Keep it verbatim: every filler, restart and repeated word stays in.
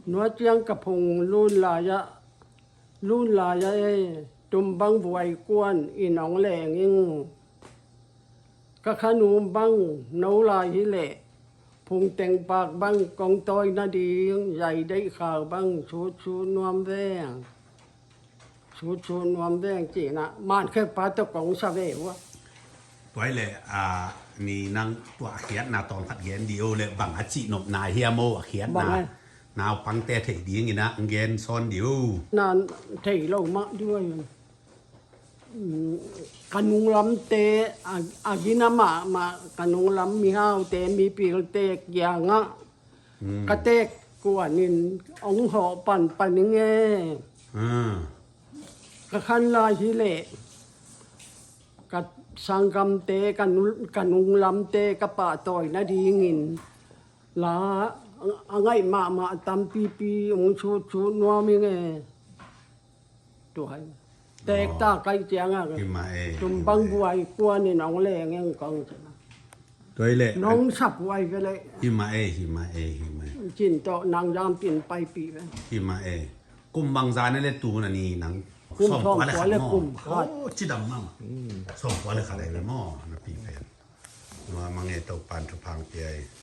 Nua ciang ka phung lun lai-ah, lun lai-ah e, tum bang buai kuan in ong leng ing. Ka khanu bang no lai hi leh, phung tengpak bang kong tawi nading, zai deih khau bang sut sut nuam veng. Sut sut nuam veng cinah, man khekpa tawh kong sa ve uh a. Tuai le, a, ni nang tua a khiatna tawng khat gen di o le, bang a cih nop nai hiam o a khiatna. Bang a. Naupangte thei dingin ah gen sawn di o. Na thei lo mah duai. Ka nunglamte, a, a gina mahmah ka nunglam mihaute, mipilte kiangah ka teek kuanin ong hawh panpan ing e. Ka khan lai hi leh ka sanggamte, ka nu-, ka nunglamte ka pahtawi nadingin la a ngaih mahmah tampipi ong sut sut nuam ing e. Tua hi. Tek ta kai ciang a. Hi mah e, tum bang buai kuan in ong leng eng kong. Tua hi le. Nong sa buai ve le. Hi mah e, hi mah e, hi mah e. Cin tawh nang zam tin paipi ve. Hi mah e. Kum bang zan le tu na ni nang. Kum sawm kua le sawm kua le khat maw? Kum khat. Oh, cidam mah. Sawm kua le khat ai ve maw? Na pi pen. Nua mange Topan thupha pia e.